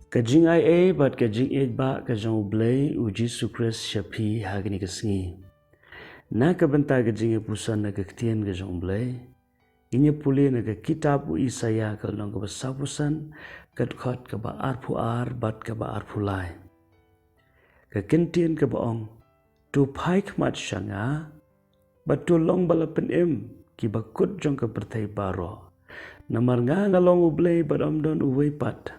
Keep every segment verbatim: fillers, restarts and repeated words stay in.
Ka jingaiei bad ka jingïeit ba ka jong U Blei U Jisu Khrist sha phi ha kane ka sngi. Na ka bynta ka jingïapuson na ka ktien ka jong U Blei, ngin ïa pule na ka kitab u Isaïah ka lynnong kaba saphew san, ka dkhot kaba arphew ar bad kaba arphew lai. Ka kyntien kaba ong, to phai khmat sha nga, bad to long ba la pynim ki bakut jong ka pyrthei baroh. Namar nga nga long U Blei bad ym don uwei pat.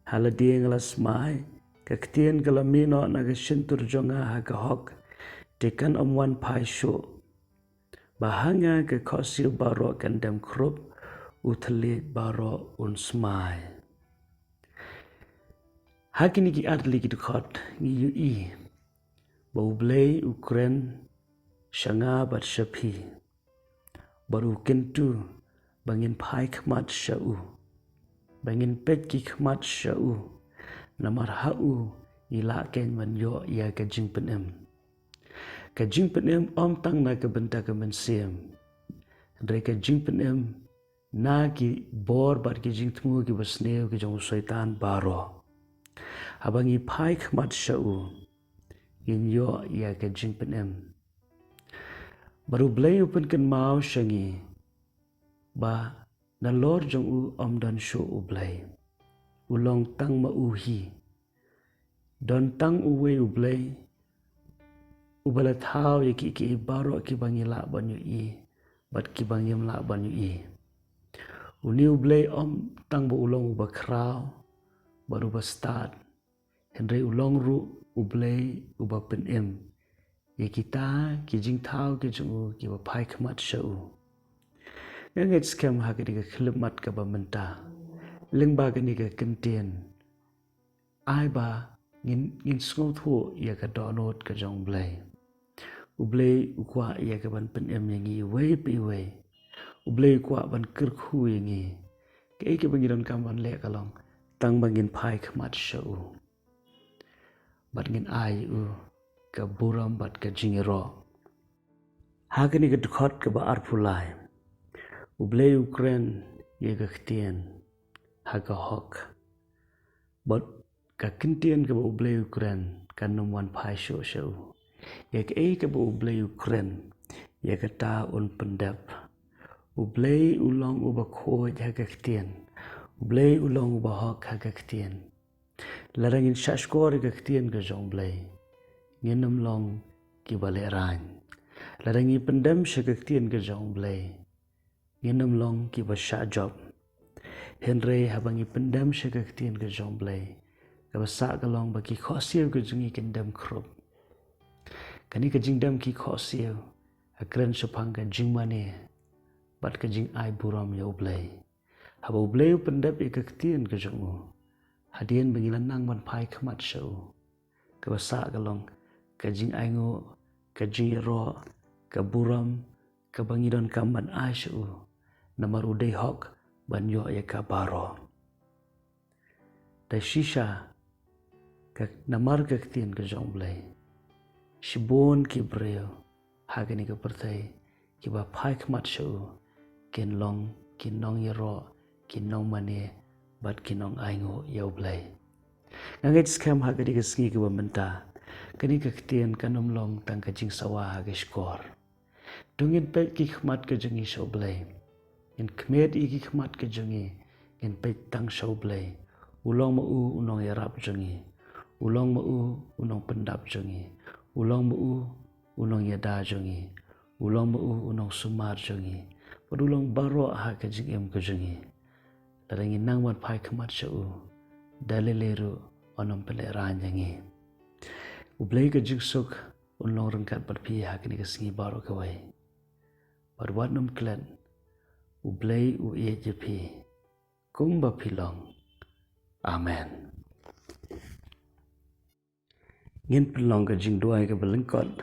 Ha lade nga la smai, ka ktien ka la mih noh na ka shyntur jong nga ha ka hok, te kan ym wan phai shuh. Ba ha nga ka khohsiew baroh kan dem khrup, u thylliej baroh un smai. Ha kine ki artylli ki dkhot ngi ïohi ba U Blei u kren sha nga bad sha phi. Bad u kyntu ba ngin phai khmat sha u, ba ngin peit ki khmat sha u. Namar ha u ngi lah kein ban ïoh ïa ka jingpynim. Ka jingpynim ym tang na ka bynta ka mynsiem, hynrei ka jingpynim na ki bor bad ki jingthmu kiba sniew ki jong u Soitan baroh. Haba ngi phai khmat sha u, ngin ïoh ïa ka jingpynim. Bad U Blei u pynkynmaw sha ngi ba nalor jong u ym don shuh U Blei. U long tang ma u hi. Don tang uwei U Blei uba la thaw ïa kiei kiei baroh kiba ngi lah ban ïohi bad kiba ngim lah ban ïohi. Une U Blei ym tang ba u long uba khraw bad uba stad, hynrei u long ruh U Blei uba pynim ïa kita ki jingthaw ki jong u kiba phai khmat sha u. Nga ngeit skhem ha kane ka khyllipmat kaba mynta, lyngba kane ka kyntien, ai ba ngin, ngin sngewthuh ïa ka dohnud ka jong U Blei. U Blei u kwah ïa ka ban pynim ïa ngi iwei pa iwei. U Blei u kwah ban kyrkhu ïa ngi. Kaei kaba ngi donkam ban leh ka long tang ba ngin phai khmat sha u bad ngin ai u ka burom bad ka jingïaroh. Ha kane ka dkhot kaba arphew lai, U Blei u kren ïa ka ktien ha ka hok. Bad ka kyntien kaba U Blei u kren kan ym wan phai shuh sha u. Ïa kaei kaba U Blei u kren, ïa kata un pyndep. U Blei u long uba khuid ha ka ktien. U Blei u long uba hok ha ka ktien. Lada ngin shahshkor ïa ka ktien ka jong U Blei, ngin ym long kiba lehraiñ. Lada ngi pyndem sha ka ktien ka jong U Blei, ngin ym long kiba shah jop. Hynrei haba ngi pyndem sha ka ktien ka jong U Blei, kaba sah ka long ba ki khohsiew ka jong ngi kin dem khrup. Kane ka jingdem ki khohsiew ka kren shaphang ka jingmane bad ka jingai burom ïa U Blei. Haba U Blei u pyndep ïa ka ktien ka jong u, hadien ba ngi la nang ban phai khmat sha u, kaba sah ka long ka jingainguh, ka jingïaroh, ka burom kaba ngi donkam ban ai sha u. Namar u dei hok ban ïoh ïa ka baroh. Da shisha ka, namar ka ktien ka jong U Blei, shibun ki briew ha kane ka pyrthei kiba phai khmat sha u kin long ki nongïaroh, ki nongmane bad ki nongainguh ïa U Blei. Nga ngeit skhem ha kane ka sngi kaba mynta, kane ka ktien kan ym long tang ka jingsawa ha ka shkor. To ngin peit ki khmat ka jong ngi sha U Blei. Ngin khmied ïa ki khmat ka jong ngi, ngin peit tang sha U Blei. U long ma u u nongïarap jong ngi. U long ma u u nongpyndap jong ngi. U long ma u u nongïada jong ngi. U long ma u u nongsumar jong ngi. Bad u long baroh ha ka jingim ka jong ngi. Lada ngi nang ban phai khmat sha u, da lei lei ruh un ym pynlehraiñ ïa ngi. U Blei ka jingsuk un long ryngkat bad phi ha kane ka sngi baroh kawei. Bad wat nym klet, U Blei u ïeit ïa phi kumba phi long. Amen. Ngin pynlong ka jingduwai kaba lyngkot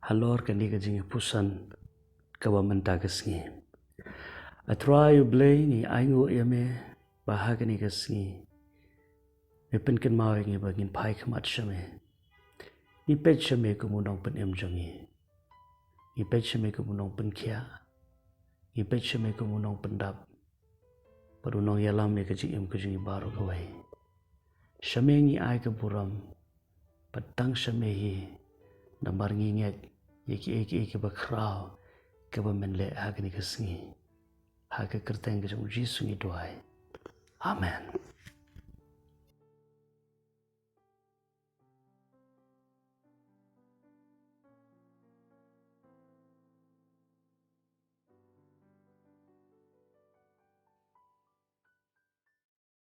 halor kane ka jingïapuson kaba mynta ka sngi. A Trai U Blei, ngi ainguh ïa me ba ha kane ka sngi me pynkynmaw ïa ngi ba ngin phai khmat sha me. Ngi peit sha me kum u nongpynim jong ngi. Ngi peit sha me kum u nongpynkhiah. Ngi peit sha me kum u nongpyndap bad u nongïalam ïa ka jingim ka jong ngi baroh kawei. Sha me ngi ai ka burom, bad tang sha me hi, namar ngi ngeit ïa kiei kiei kiba khraw kiba men leh ha kane ka sngi. Ha ka kyrteng ka jong u Jisu ngi duwai. Amen.